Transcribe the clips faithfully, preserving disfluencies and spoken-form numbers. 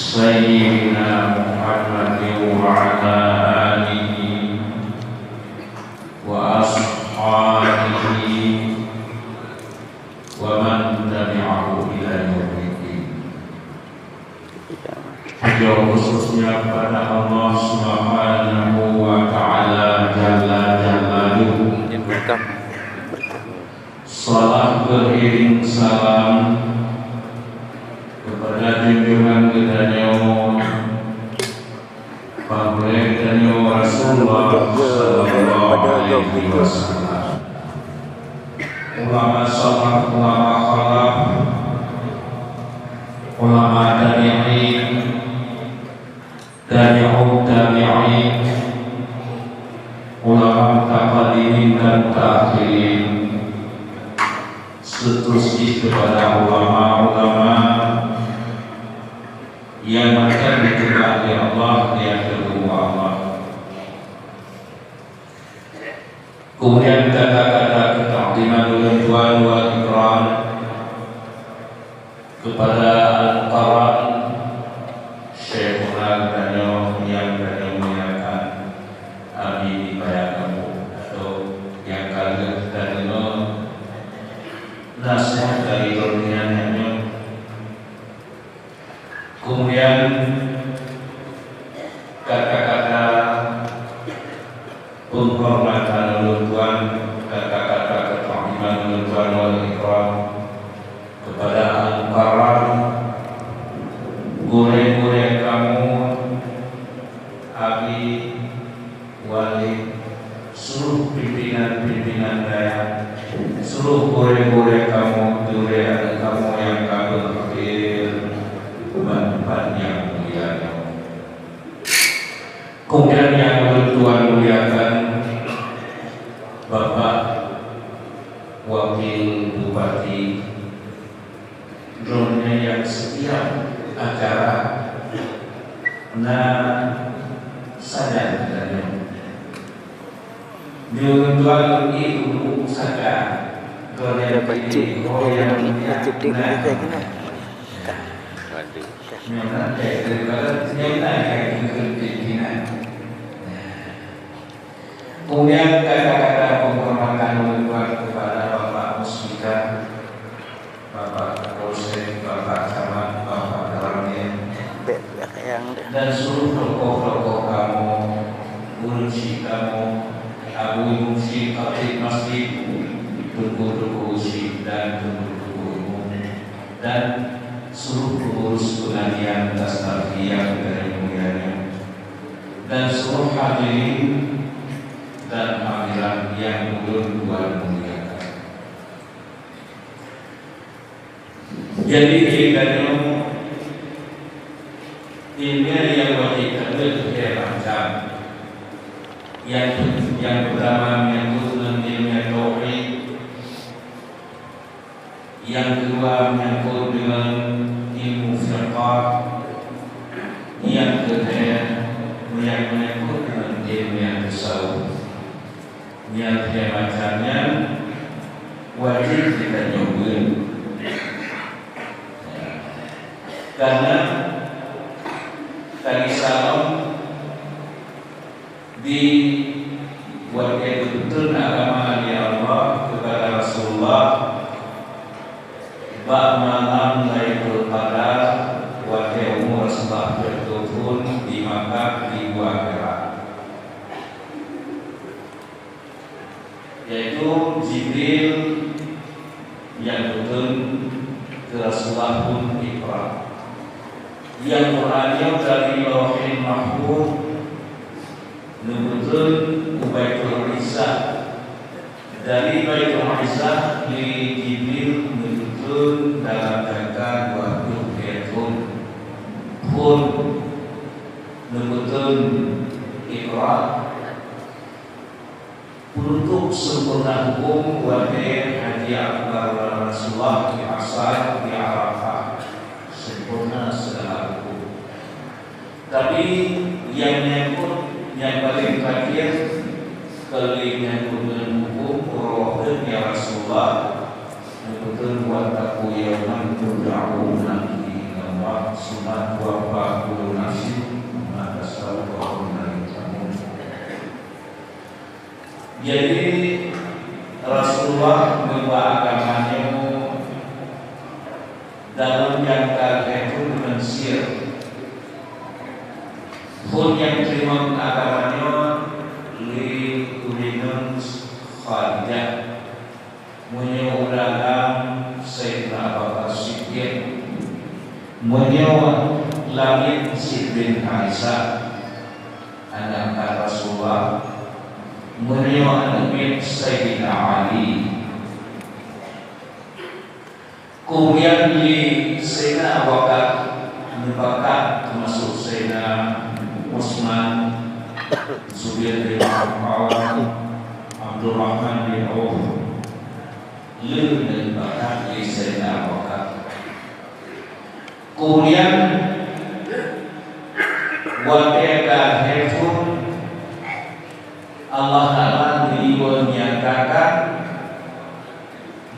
Sayyidina Muhammadin wa ala alihi wa ashabihi wa man tabi'ahu ila yaumiddin. Puja khususnya kepada Allah Subhanahu wa Ta'ala Jalla Jalaluhu. Salam beriring salam kepada junjungan geutanyoe, Pangulèe geutanyoe Rasulullah sallallahu alaihi wasallam. Ulama salaf, ulama khalaf, ulama tabi'in, tabi'ut tabi'in, ulama mutaqaddimin dan mutaakhirin, seterusnya kepada ulama-ulama nyang mantong jiteubiet lé Allah, nyang teupeue Allah. Keumudian kata-kata keuta'ziman ulôn tuan wal ikram kepada Al-Mukarram Syaikhuna geutanyoe nyang geutanyoe muliakan, Abi Nibaya Gambong, atau nyang ka lheueh tadeungoe naseuhat dari droeneuh nyan nyoe. Keumudian kata-kata peunghormatan ulôn tuan, kata-kata keuta'ziman ulôn tuan wal ikram kepada Al-Mukarram, gurèe-gurèe kamoe, Abi, Walid, seluruh pimpinan-pimpinan dayah, seluruh gurèe-gurèe kamoe, gurèe aneuk kamoe nyang ka beuhadir ban teumpat nyang mulia nyoe. Keumudian nyang ulôn tuan muliakan Bapak Wakil Bupati, droeneuh nyang setiap acara na sajan geutanyoe. Nyoe tuan lôn ék keu guru pusaka, droeneuh nyang keuneuk nyang na. Nyoe na, eh, daripada nyoe na, eh, keu pimpinan. Keumudian kata-kata peunghormatan ulôn tuan kepada Bapak Muspika, Bapak Kapolsek, Bapak Camat, Bapak Danramil, dan seluruh tokoh-tokoh kamoe, gurèe kamoe, Abu Imum Syik, Khatib Masjid, Teungku-teungku Syik dan Teungku-teungku Imum, dan seluruh pengurus pengajian Tasnafi nyang geutanyoe muliakan, dan seluruh hadirin dan hadirat nyang ulôn tuan muliakan. Jadi, geutanyoe ileumèe nyang wajéb tabeuet lhèe macam. Nyang, nyang peutama menyangkut ngon ileumèe tauhid, nyang keudua menyangkut deungon ilmu fiqah, nyang keulhèe menyang-, menyangkut deungon ileumèe tasawuf. Nyang lhèe macam nyan wajéb geutanyoe beuet. Karena tadi salom di watèe geupeutreun agama lé Allah kepada Rasulullah bak malam Lailatul Qadar, watèe umu Rasulullah peuet ploh thôn di Makkah di Gua Hira. Yaitu Jibril nyang peutreun keu Rasulullah phon Iqra. Nyang Quran nyoe dari Lauhil Mahfuz neupeutrön u Baitul Izzah. Dari Baitul Izzah lé Jibril neupeutrön dalam jangka dua ploh lhèe thôn. Phon neupeutrön Iqra. Peunutôp sempurna hukôm watèe Haji Akbar Rasulullah di Asar di Arafah. Sempurna segala hukôm. Tapi nyang menyangkut nyang paleng terakhir, kali nyangkut ngon hukôm roh teuh ya Rasulullah, neupeutrön, "Wattaqu yauman turja'una fihi ilallah," surat dua ploh Phon nyang teurimong agama nyoe lé ureueng inong Khadijah. Meunyoe ureueng agam Saidina Abu Bakar Siddiq. Meunyoe langét Zaid bin Harisah, aneuk angkat Rasulullah. Meunyoe aneuk miet Saidina Ali. Keumudian lé Saidina Abu Bakar neubakat, teumasôk Saidina Utsman, Zubair bin Awam, Abdurrahman bin Auf, lheueh neubakat lé Saidina Abu Bakar. Keumudian watée ka lhée thon, Allah Taala geuyue nyatakan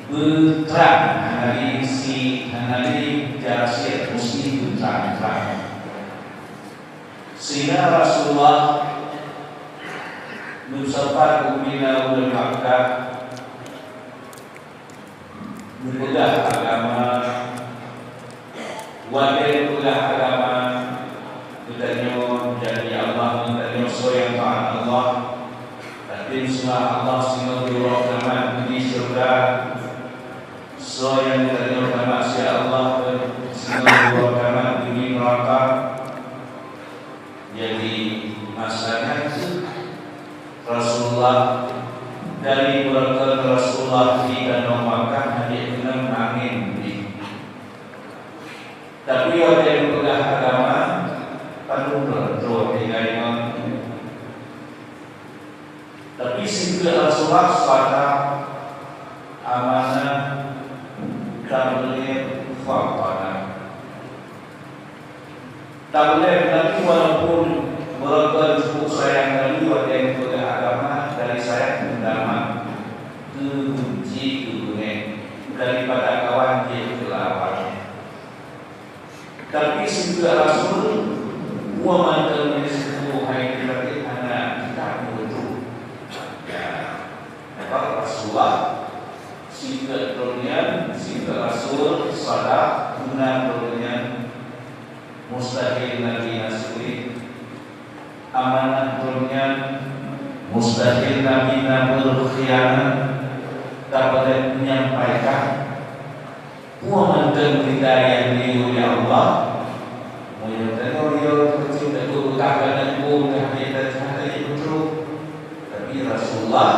beutrang, hana lé si, hana lé jarasiet, musti beutrang-trang. Sehingga Rasulullah meusapat ubila ureuëng Makkah, meupeugah agama. Watée meupeugah agama, geutanyoe janji Allah, geutanyoe soe nyang taát Allah, tapi seunah Allah singoh jurok tamat di syurga. Soe nyang geutanyoe tamat sia Allah, singoh jurok tamat di neuraka. Jadi, masa nyan Rasulullah, dari beureukat Rasulullah di tanoh Makkah hana keunong angén pih. Tapi watée geupeugah agama, padum droe tinggai ngon. Tapi sikeue Rasulullah sadar amanah tabligh, fatanah. Tabligh Nabi walaupun beureukat cukup sayang Nabi watée geupeugah agama dari sayang peunamat keu benci keu beungéh daripada kawan jih keu lawan. Tapi sikeue Rasul, dua mantong meunyoe sikeue hai teupeugah hana kitab meutuh. Ya, maka Rasulullah sikeue droeneuh, sikeue Rasul sadar guna droeneuh. Mustahil Nabi na sulit, amanah droeneuh, mustahil Nabi na beurkhianat, tabligh menyampaikan. Peue mantong beurita nyang geuyue lé Allah, meunyoe tanyoe riyeuk teupeujeuet teupeu beukah gata jibông nyang hana teucahya jipeutrok, tapi Rasulullah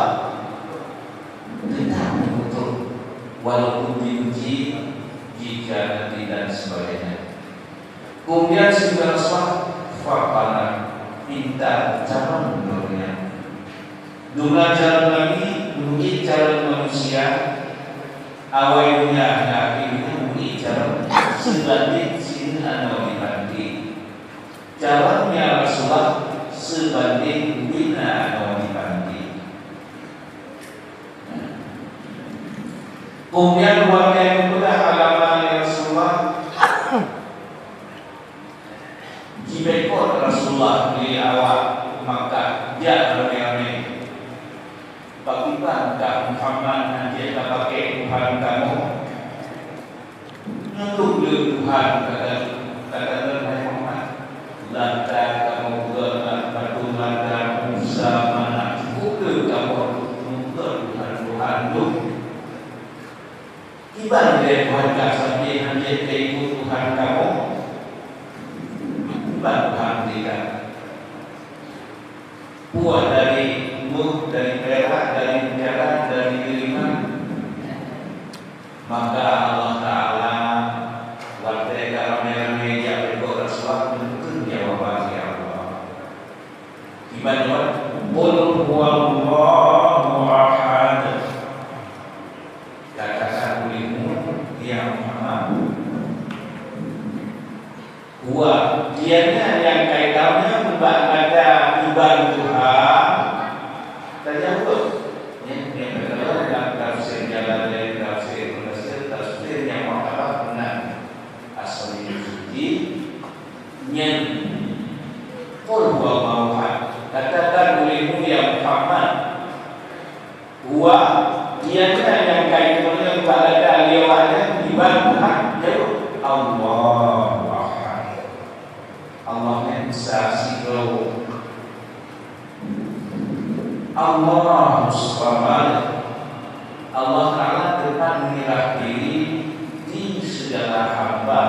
teutap jipeutrok, walaupun diuji, jikheanati dan sebagainya. Keumudian sikeue Rasulullah, fatanah, pintar calon droeneuh. Dum na calon Nabi, meuiek calon manusia, awai donya hana akhé nyoe meuiek calon seubandéng sineuk anoe di panté. Calon nyan Rasulullah seubandéng bina anoe di panté. Keumudian watée geupeugah agama lé Rasulullah, jibekot Rasulullah lé awak Makkah jak ramé-ramé. Pakriban kah Muhammad hana jeuet tapakée Tuhan kamoe? Nyan dum le Tuhan, kata, kata lôn, hai Muhammad. Lata kamoe peugöt lam patung lata Musa, mana cukup le kamoe peugöt tuhan-tuhan dum. Kiban lé Tuhan ka sabe hana jeuet teuikot Tuhan kamoe? Kiban Tuhan teuka? Peue dari méuh, dari pirak, dari mutiara, dari deuriman? Maka Allah Taala watée ka ramé-ramé jak beuet Rasulullah, geukheun jawaban lé Allah. Iban nyoe, "Qul huwallahu ahad." Katakan olehmu, ya Muhammad, huwa, dianya nyang kai tameunyang bak gata iban Tuhan, tajaweueb. Nyan, nyan, lam tafsir Jalalain, tafsir Ibnu Katsir, tafsir nyang muktalaf nan asli suci. Nyan, "Qul huwallahu ahad." Katakan olehmu, ya Muhammad, huwa, dianya nyang kai tameunyang bak gata lé awaknyan iban Tuhan, jaweueb, "Allahu ahad." Allahu Samad. Allah Ta'ala teumpat menyerah diri di segala hamba.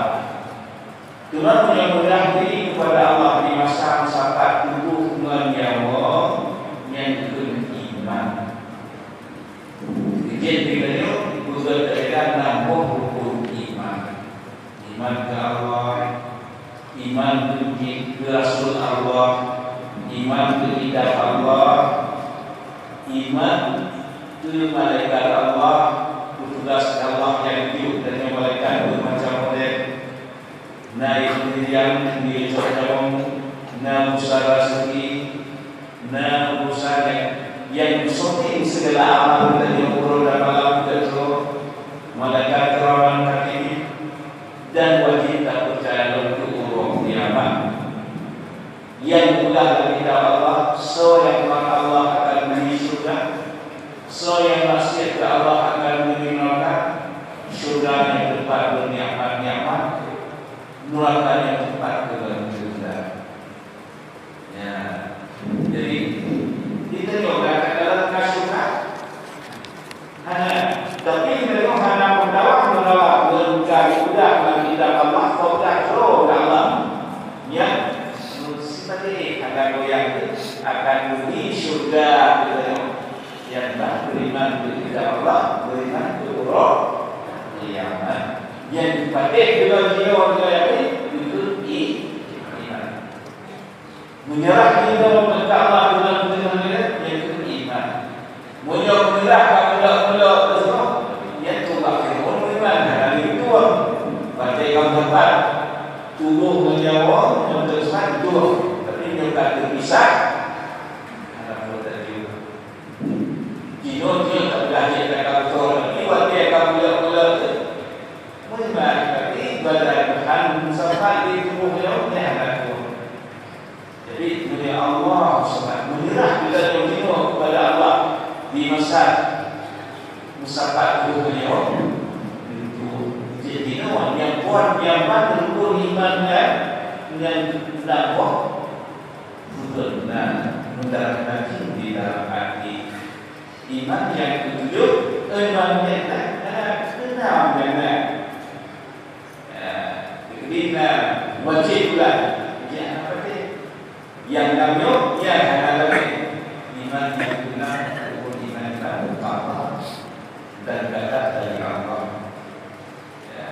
Teuma meunyoe meurah diri kepada Allah di masa meusapat tuboh ngon nyawa, nyan keuh iman. Keujeuet geutanyoe beugöt teuka nam boh rukun iman. Iman keu Allah, iman keu ji-, keu rasul Allah, iman keu kitab Allah, iman keu malaikat Allah, petugas Allah nyang jeuet dan nyang malaikat beumacam model. Na keumudian, na urusan raseuki, na urusan nyang, nyang soe-soe segala amal geutanyoe uroe dan malam geutanyoe, malaikat kiraman katibin, dan wajéb tapeucaya lom keu uroe kiamat. Nyang geupeugah lam kitab Allah, soe nyang Tuhan Allah akan bri syeuruga, soe nyang maksiet keu Allah akan bri neuraka. Syeuruga nyang teumpat beunikmat-nikmat, neuraka nyang teumpat keuneuk teuga. Ya. Jadi, kita juga kadang-kadang ka syeuruga. Hana, tapi geutanyoe hana meudawa-dawa ngon ka geupeugah lam kitab Allah, peugah droe lam Allah. Nyan, sipatéh hana goyang teuh akan geubri syeuruga geutanyoe. Nyan bah beriman keu kitab Allah, beriman keu uroe kiamat. Nyan sipatéh geutanyoe jinoe geutanyoe yakin keu i-, iman. Meunyeurah jinoe keu Allah dalam teungoh nyan, nyan keuh iman. Meunyoe meunyeurah ka meulok-meulok teungoh, nyan keuh akhé phon iman, hana lé tueng. Watèe ka meusapat, tuboh ngon nyawa, ngon teuseumpat tueng. Tapi meunyoe ka teupisah, hana peue tajeuet. Jinoe, jinoe tapeugah jeuet ka beutôi, tapi watèe ka meulok-meulok teuk, meuiman, tapi badan hana meusapat di tuboh nyoe, nyan hana tueng. Jadi, meunyoe Allah Subhanahu, meunyeurah geutanyoe jinoe kepada Allah di masa meusapat tuboh nyoe, untuk jinoe nyang kuat, nyang ban rukun iman nyan, nyan na boh, beutôi na meudarah daging di dalam até. Iman nyang keutujoh, iman nyang na, na, keunam nyang na. Ya, jadi na wajéb pula. Ya, apa tu? Nyang nam nyoe, ya, hana lagèe. Iman nyang keunam, rukun iman keunam, Allah dan kata dari Allah. Ya.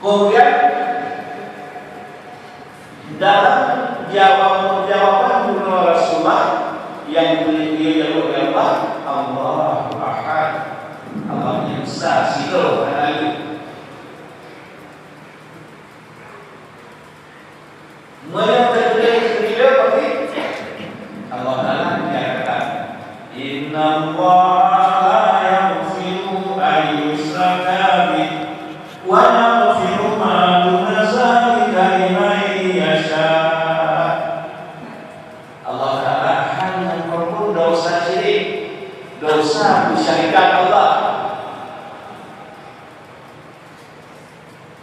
Kemudian, dalam jawab-, jawaban bunoe Rasulullah nyang beliau jawab lé Allah, Allahu Ahad. Allah nyang sa sidroe, hana lé. Meunyoe teutuléh keu dia, berarti Allah Taala nyatakan, "Innallaha la yaghfiru an yushraka bih, wa yaghfiru ma duna dzalika liman yasha." Allah Taala hana mengampun dosa syirik, dosa bersyarikat Allah.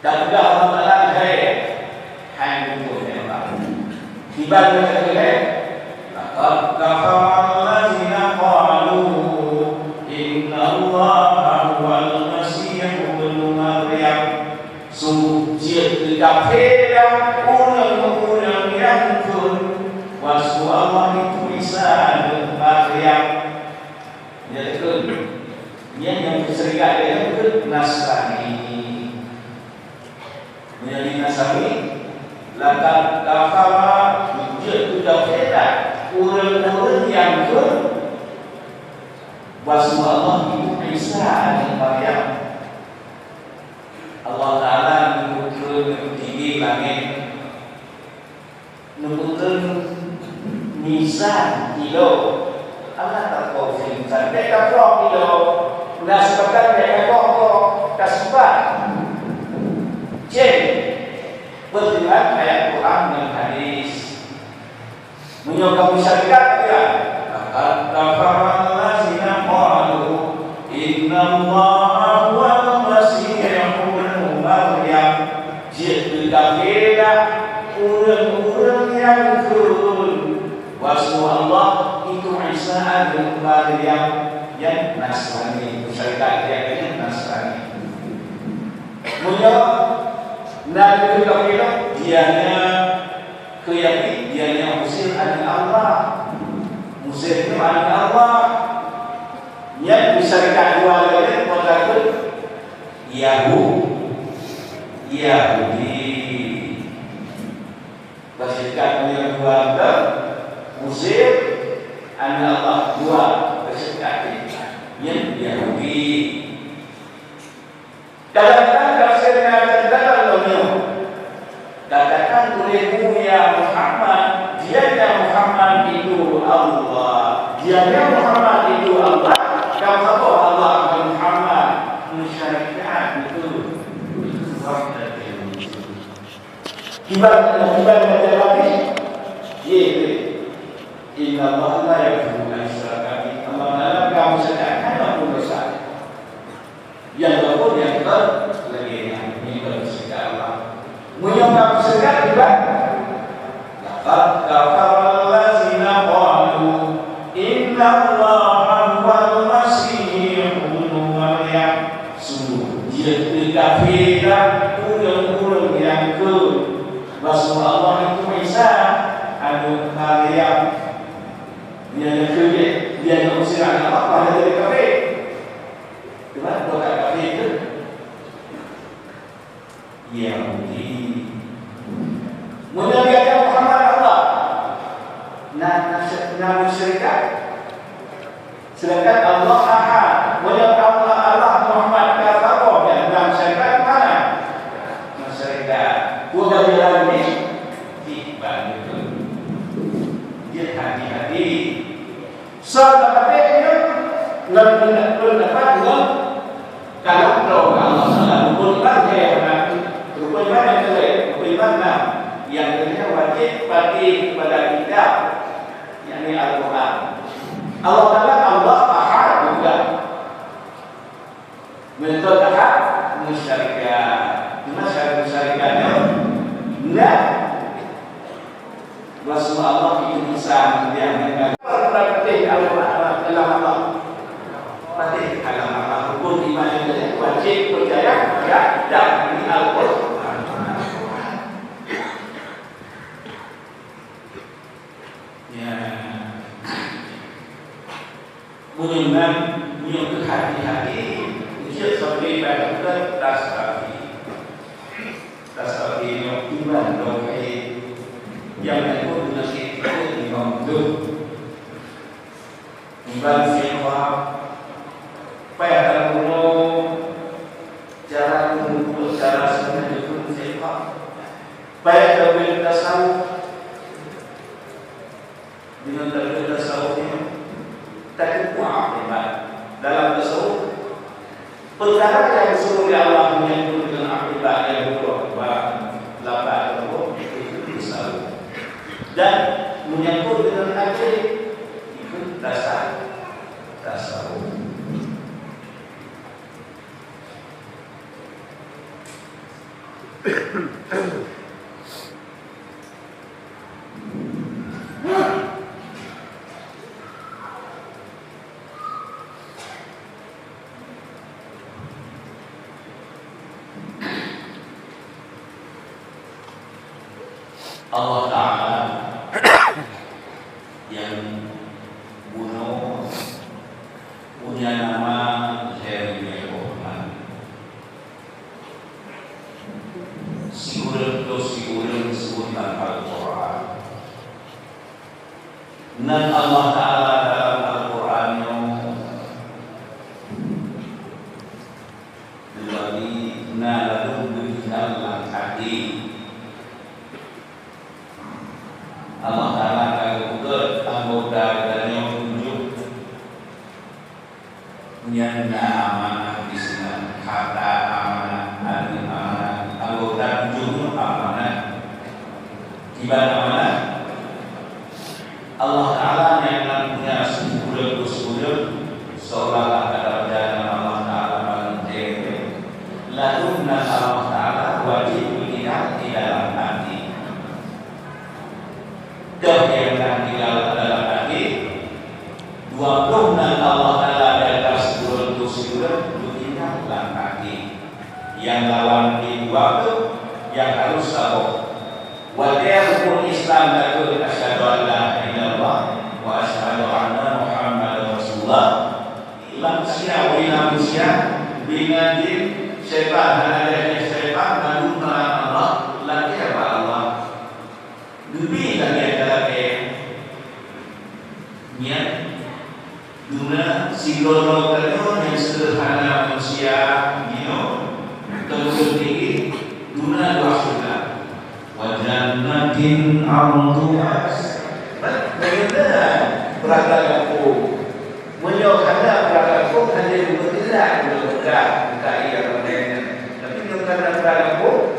Dan juga Allah Taala hai, hai muncul yang baru. Tiba dengan hai, "Laqad kafara allazina qalu innallaha huwal masih ibnu Maryam." Sungguh jeuet keu kafé dah ureueng-ureueng nyang kheun bahwa Allah itu Isa aneuëk Maryam. Nyan keuh, nyan nyang teuseurikat lé nyan keuh Nasrani. Meunyoe di Nasrani, laqad kafara, jeuet keu kafé dah ureueng-ureueng nyang kheun bahwa Allah itu Isa aneuëk Maryam. Allah Taala neupeukeue, neupeutinggi langét. Neupeukeue mizan kilo. Allah takoh mizan, bèk takoh kilo. Na sibagoe bèk takoh, tasimpan. Cen, beuteungan ayat Quran ngon hadis. Meunyoe kamoe syarikat, ya, "Laqad kafara allazina qalu innallaha huwal masih ibnu Maryam." Jeuet keu kafé dah ureueng-ureueng nyang kheun bahwa Allah itu Isa aneuëk Maryam, nyan Nasrani, syarikat jih nyan Nasrani. Meunyoe na aneuëk kafé, jih nyan keu Yahudi, jih nyan Uzair aneuëk Allah. Uzair nyoe aneuëk Allah. Nyan syarikat dua lagée meutakheun Yahu-, Yahudi. Bak syarikat nyang dua nyan, Uzair aneuëk Allah dua, bak syarikat nyan Yahudi. Kadang-kadang tafsir nyang teuntara lom nyoe, katakan uleh mu, ya Muhammad, jih nyan Muhammad itu Allah. Jih nyan Muhammad itu Allah, kamoe saboh Allah ngon Muhammad, meusyarikat itu. Wahdatul wujud. Kiban, kiban baca lagi. Ye, ye. Inna Allah la yaghfiru an yushraka bih. Allah Taala ka meusyedekah hana pun dosa. Yang walaupun yang ke lagi yang ni bersyukur Allah. Meunyoe ka meusyedekah kiban. Laqad kafara allazina qalu inna Allaha huwal masih ibnu Maryam. Sungguh jeuet keu kafé dah ureuëng-ureuëng nyang keu bahwa Allah itu Isa aneuëk Maryam. Nyang keu dia, dia nyang usir anak Allah pada jadi kafé. Teuma buat kafé itu Yahudi. Meunyoe dia Muhammad Allah, na, na, na musyrikat. Sedangkan Allah Ahad. Meunyoe Allah, Allah Muhammad ka saboh, nyan na musyrikat mana? Musyrikat. Bukan jalan ni, tiban itu. Jadi hati-hati. Soal tapatéh nyoe ngon pendapat ngon kalam droe Allah Taala. Rukun iman keu hana, rukun iman nyang keulhèe, rukun iman enam. Nyang keulhèe wajéb patéh keupada kitab, yakni Al-Quran. Allah Taala Allah Ahad juga. Meutot that musyrikat. Cuma syarat musyrikat nyoe na bahwa Allah itu bisa mendiamkan berarti Allah, Allah, Allah. Berarti Allah, Allah. Rukun iman itu wajib percaya ya, dan di Al-Quran. Ya. Meunyoe nan, meunyoe teuhati-hati, jeuet sampai pada tastafi. Tastafi nyoe iman dong kayée. Nyang laén pun meunyoe ikot limong puluh. Iman siapa? Payah tarunoe cara meunurot cara sunat jeuet siapa? Payah tarunoe tasawuf. Deungon teuka tasawuf nyoe, takeubah akibat. Dalam tasawuf, peukara nyang geuseuruh lé Allah menyangkut deungon akibat nyang beurubah lapak teurubah, itu tasawuf. Dan menyangkut deungon até, itu tasa-, tasawuf. Allah Taala nyang bunoe punya nama Jeremiah Rahman. Sikureueng ploh sikureueng sebutan Al-Quran. Nan Allah Taala dalam Al-Quran nyoe geubagi na ladôm geutinggai lam até. Allah Taala ka geupeugét anggota geutanyoe tujoh. Nyan na amanah Islam, harta amanah, aneuk amanah, anggota tujoh nyoe amanah. Kiban amanah? Allah Taala nyang na punya sikureueng-sikureueng, seolah-olah ka tabaca Allah Taala meunteue. Lalu na Allah Taala wajéb geutinggai di dalam até. Keuh nyang na tinggai dalam até, Dua ploh na Allah Taala di atas buleuen tueng sibuleuen, beuingat lam até. Nyang lawan di dua ploh nyang harôh saboh. Watèe rukon Islam takheun, "Asyhadu an la ilaha illallah wa asyhadu anna Muhammadar Rasulullah." Manusia, bina manusia, bina jin, syaitan, hana jih syaitan, lalu meunang Allah, lakèe bak Allah. Geubri lagèe-lagèe nyan. Duna sidroe-droe tanyoe nyang seudeurhana manusia nyoe, teuntèe tinggi, duna dua syeuruga. Wa jannatin arduha. Bagaimana berada gampông? Meunyoe hana berada gampông, hana meuteulat, meuteulat, buka iya, tapi meunyoe hana berada gampông,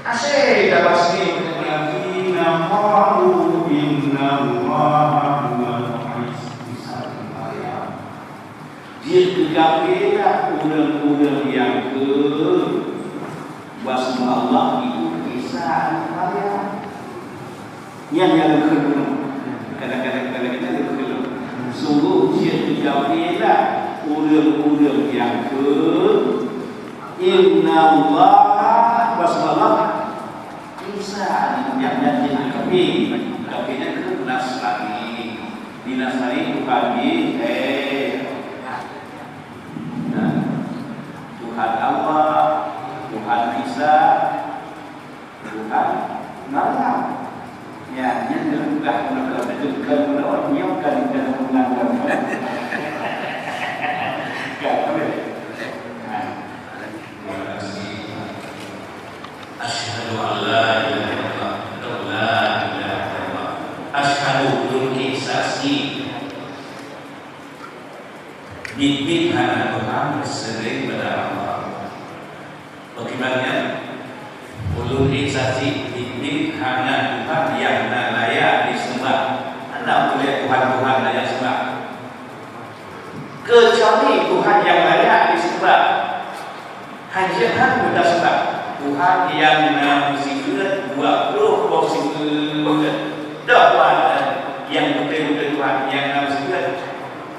Asai tabasmi. Alladzina qalu innallaha huwal Masihul Maryam. Jeuet keu kafé lah ureueng-ureueng nyang kheun bahwa Allah itu Isa aneuëk Maryam. Nyan nyang geukheun. Kadang-kadang, kadang-kadang geukheun. Sungguh jeuet keu kafé lah ureueng-ureueng nyang kheun Innallaha, bahwa Allah Isa nyang nyan jih kafé, kafé nyan keuh Nasrani. Di Nasrani Tuhan jih, eh, Tuhan Allah, Tuhan Isa, Tuhan Maryam. Ya, nyan geupeugah meunurot, geupeugah meunurot, nyoe kan, kan meunurot. Kan, kan. Nah. Asyhadu an la ilaha illallah. La ilaha illallah. Asyhadu, lôn saksi. Biet-biet hana Tuhan selain daripada Allah. Bagaimana? Ulôn saksi, biet-biet hana Tuhan nyang na layak disembah. Hana peureulèe tuhan-tuhan nyang sembah. Keucuali Tuhan nyang layak disembah. Hana jeuet han geutasembah Tuhan nyang na meusigeuen dua ploh boh sigeuen. Dak Tuhan nyang beutôi-beutôi Tuhan nyang na meusigeuen.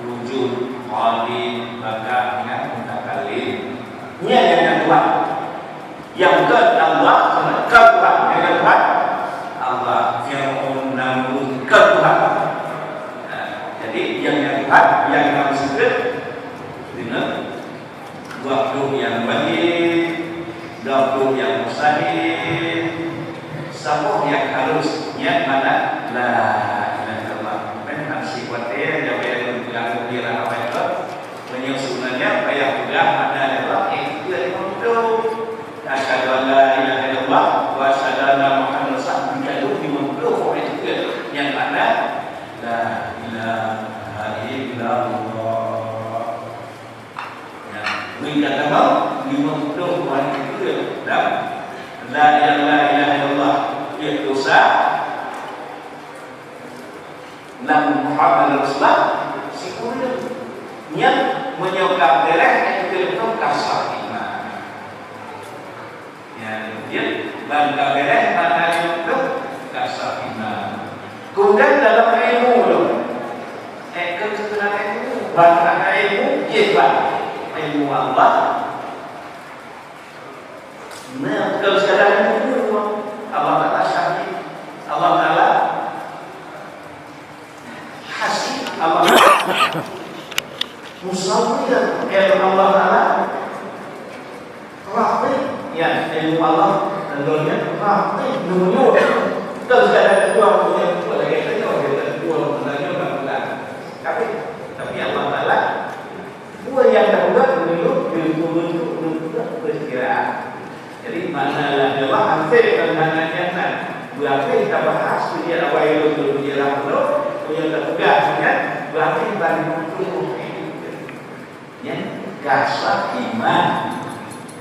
Wujud, Khaliq, Baqi, ngon Mutakallim. Nyan nyang na Tuhan. Nyang kon Allah, kon Tuhan, nyang na Tuhan. Allah, Fir'aun, Namrud, kon Tuhan. Nah, jadi nyang na Tuhan, nyang na meusigeuen deungon Dua ploh nyang wajéb, dua ploh nyang mustahil, saboh nyang harus, nyan makna la ilaha illallah. Memang sifat dia, dia bayar dengan pegang gembira apa itu. Meunyoe sebenarnya payah peugah makna la ilaha illallah, eh, itu dari mulut. Asyhadu an la ilaha illallah wa asyhadu anna Muhammadar Rasulullah. Tidak ada lima puluh orang itu. Nyan makna la ilaha illallah. Ya, bui gata mau lima puluh orang itu ya, dah. La ilaha illallah, ya dosa. Lam Muhammad Rasulullah, si ureueng. Nyan meunyoe ka beureh, itu ka sah iman. Ya, ya. Ban ka beureh makna nyoe ka sah iman. Kemudian dalam ilmu tu, eh, keu seunang ilmu, ban makna ilmu, jih ban ilmu Allah. Nah, keu sekadar ilmu Allah Taala syahid, Allah Taala Hasib Allah. Musawwir, ilmu Allah Taala. Raqib, ya, ilmu Allah, contohnya, raqib, nunjuk. Terus ada kedua, punya kedua lagi, kedua, kedua, kedua, kedua, kedua. Tapi, tapi Allah Taala, dua yang kedua, nunjuk, nunjuk, nunjuk, nunjuk, berkira. Jadi, makna la ilaha illallah, hase keuhanaan nyan na. Beurati tabahas, meunyoe awai lôn lôn jeulaih lôn, meunyoe tapeugah nyan, beurati ban muncul. Nyan ka sah iman.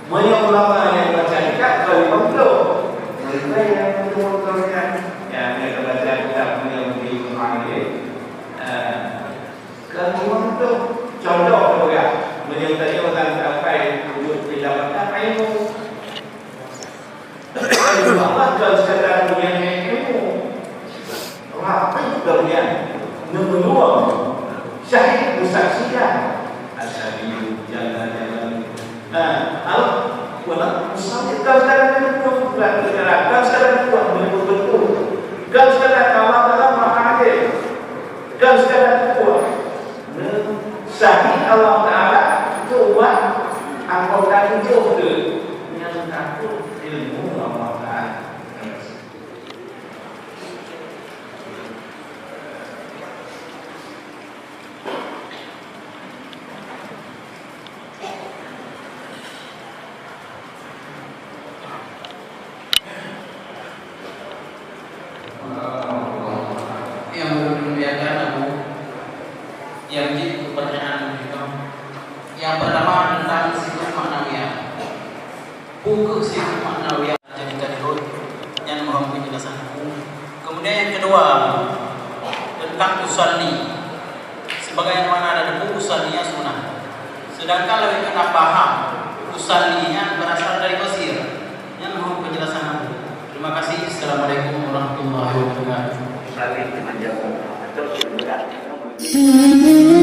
Meunyoe ulama nyang baca kitab, ka limong ploh. Mereka yang betul-betul nyan, nyang mereka baca kitab, meunyoe di rumah dia, eh, Keu ureueng tu, contoh teupeugah, meunyoe tanyoe lam kapai wujud di dalam ilmu. Ilmu Allah kon sekadar punya ilmu. Raqib dong nyan, neumeulueng. Sahih, musaksian. Asyahidu jalla jalaluhu. Nah, kalau, wala, misalnya, kalau sekarang itu bukan bicara, kalau sekarang itu bukan betul-betul. Kalau sekarang Allah Taala Maha Adil. Kalau sekarang itu bukan. Nah, sahih Allah Taala itu buat anggota tujuh ke yang takut ilmu Allah Taala. Yang ulôn muliakan, Abu, yang jeuet keu pertanyaan nyoe. Yang pertama tentang sifat maknawiyah. Peue keuh sifat maknawiyah? Jadi tadi rot, nyan mohon penjelasan Abu. Kemudian yang kedua, tentang usalli. Sebagaimana ada debu, usalli nyan sunah. Sedangkan lawét kana paham, usalli nyan berasal dari Mesir. Nyan mohon penjelasan Abu. Terima kasih. Assalamualaikum warahmatullahi wabarakatuh. Usalli dengan jamu. Betul, betul.